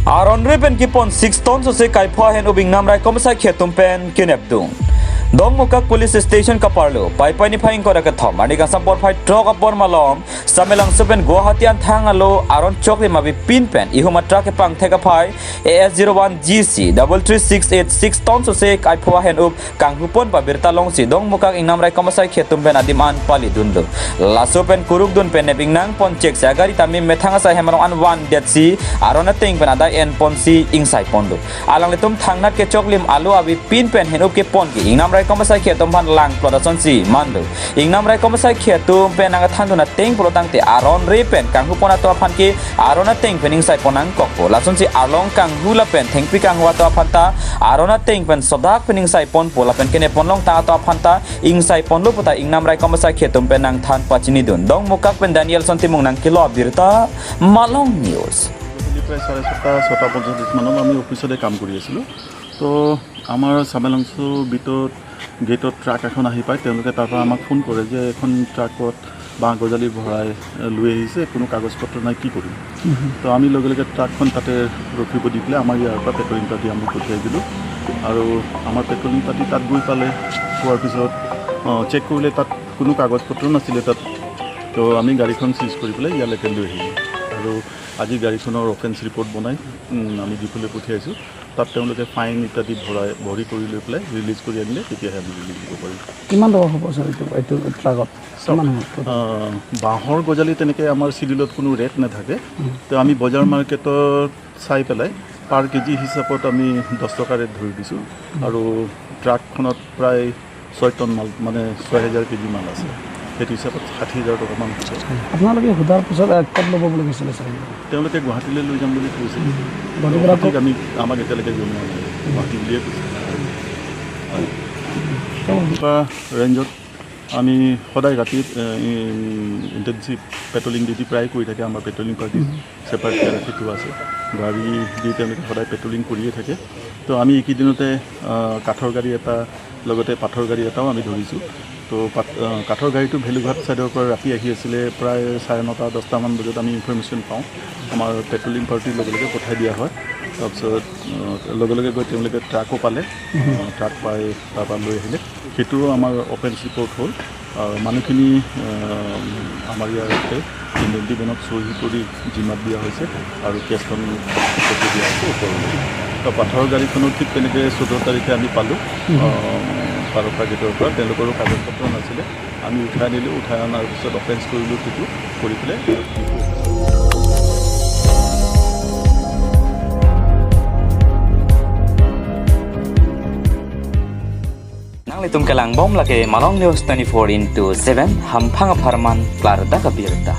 Aron ripen ki pon 6 tons se kai phwa hen ubing namrai komsai khetum pen kinepdung. Dong mukak police station kaparlo pai pai ni phaing kora ka thom ani ka sampor phai truck apor malom samelang supen Guwahati an thangalo aron chokli mabi pin pen ihuma truck e pang theka phai AS01 GC 33686 tons se kai phwa hen up kanghupon pa birta longsi dong mukak ingnamrai komsai khetum pen adiman pali dunlo laso pen kuruk dun pen nebing nang pon check sa gari tami methanga sa hemarong an 1 det si aron teng pen ada en pon si ingsai pondo alang letum thangnat ke choklim alu abi pin pen hen up ke pon ki ingnam rai komsai khetum phan lang production si mando ingnam rai komsai khetum pen anga thanduna teng plotang te aron re pen kanghu pona to phan ki arona teng pen ingsai ponang kokpo lason si arlong kanghu la pen thengpi kangwa to phanta arona teng pen sodak pen ingsai pon pola pen kene ponlong ta to phanta ingsai ponlo pota ingnam rai komsai khetum pen nang than pachini dun dong mukak pen Daniel sontimung nang kilo birta Malong news. প্ৰায় 6:30 6:45 মানত আমি অফিচতে কাম কৰি আছিলোঁ। তো আমাৰ চামেলাংচু বিটত গেটত ট্ৰাক এখন আহি পায়। তেওঁলোকে তাৰ পৰা আমাক ফোন কৰে যে এখন ট্ৰাকত বাঁহ গজালি ভৰাই লৈ আহিছে, কোনো কাগজ পত্ৰ নাই, কি কৰিম। তো আমি লগে লগে ট্ৰাকখন তাতে ৰখিব দি পেলাই আমাৰ ইয়াৰ পৰা পেট্ৰলিং পাৰ্টি আমি পঠিয়াই দিলোঁ। আৰু আমাৰ পেট্ৰলিং পাৰ্টি তাত গৈ পালে, পোৱাৰ পিছত চেক কৰিলে তাত কোনো কাগজ পত্ৰ নাছিলে তাত। তো আমি গাড়ীখন চিজ কৰি পেলাই ইয়ালৈকে লৈ আহিলোঁ। আৰু আজি গাড়ীখনৰ অফেন্স ৰিপৰ্ট বনাই আমি ডিপুলৈ পঠিয়াইছোঁ। তাত তেওঁলোকে ফাইন ইত্যাদি ভৰি কৰি লৈ পেলাই ৰিলিজ কৰি আনিলে তেতিয়াহে আমি ৰিলিজ দিব পাৰিম। কিমান টকা হ'ব ছাৰ এইটো ট্ৰাকত? বাঁহৰ গজালি তেনেকৈ আমাৰ চিডিউলত কোনো ৰেট নাথাকে। তো আমি বজাৰ মাৰ্কেটত চাই পেলাই পাৰ কেজি হিচাপত আমি 10 টকা ৰেট ধৰি দিছোঁ। আৰু ট্ৰাকখনত প্ৰায় 6 টন মাল, মানে 6000 কেজি মাল আছে। সেইটো হিচাপত 60,000 টকামান হৈছে। আপোনালোকে সোধাৰ পিছত ক'ত ল'ব বুলি কৈছিলে ছাৰ? তেওঁলোকে গুৱাহাটীলৈ লৈ যাম বুলি কৈছিল। আমি আমাক এতিয়ালৈকে জনোৱা নাই, গুৱাহাটী বুলিয়ে কৈছে। ৰেঞ্জত আমি সদায় ৰাতি ইণ্টেনচিভ পেট্ৰলিং ডিউটি প্ৰায় কৰি থাকে। আমাৰ পেট্ৰলিং পাৰ্টি ছেপাৰেটকৈ ৰাখি থোৱা আছে, গাড়ী দি তেওঁলোকে সদায় পেট্ৰলিং কৰিয়ে থাকে। তো আমি এইকেইদিনতে কাঠৰ গাড়ী এটা লগতে পাথৰ গাড়ী এটাও আমি ধৰিছোঁ। তো কাঠৰ গাড়ীটো ভেলুঘাট ছাইডৰ পৰা ৰাতি আহি আছিলে, প্ৰায় 9:30 10টামান বজাত আমি ইনফৰমেশ্যন পাওঁ। আমাৰ পেট্ৰলিং পাৰ্টিৰ লগে লগে পঠাই দিয়া হয়। তাৰপিছত লগে লগে গৈ তেওঁলোকে ট্ৰাকো পালে, ট্ৰাক পাই তাৰপৰা লৈ আহিলে। সেইটোৰো আমাৰ অফেন্স ৰিপৰ্ট হ'ল। মানুহখিনি আমাৰ ইয়াতে ইণ্ডেণ্টি বনত চহী কৰি জিমাত দিয়া হৈছে আৰু কেছখন পঠিয়াই দিয়া হৈছে ওপৰলৈ। তো পাথৰৰ গাড়ীখনো ঠিক তেনেকৈ 14 তাৰিখে আমি পালোঁ পাৰকা গেটৰ পৰা। তেওঁলোকৰো কাগজ পত্ৰ নাছিলে, আমি উঠাই আনিলোঁ। উঠাই অনাৰ পিছত অফেন্স কৰিলোঁ, সেইটো কৰি পেলাই Nang litum kalang bom lake Malong News 24x7 hampang farman klarda kabirta.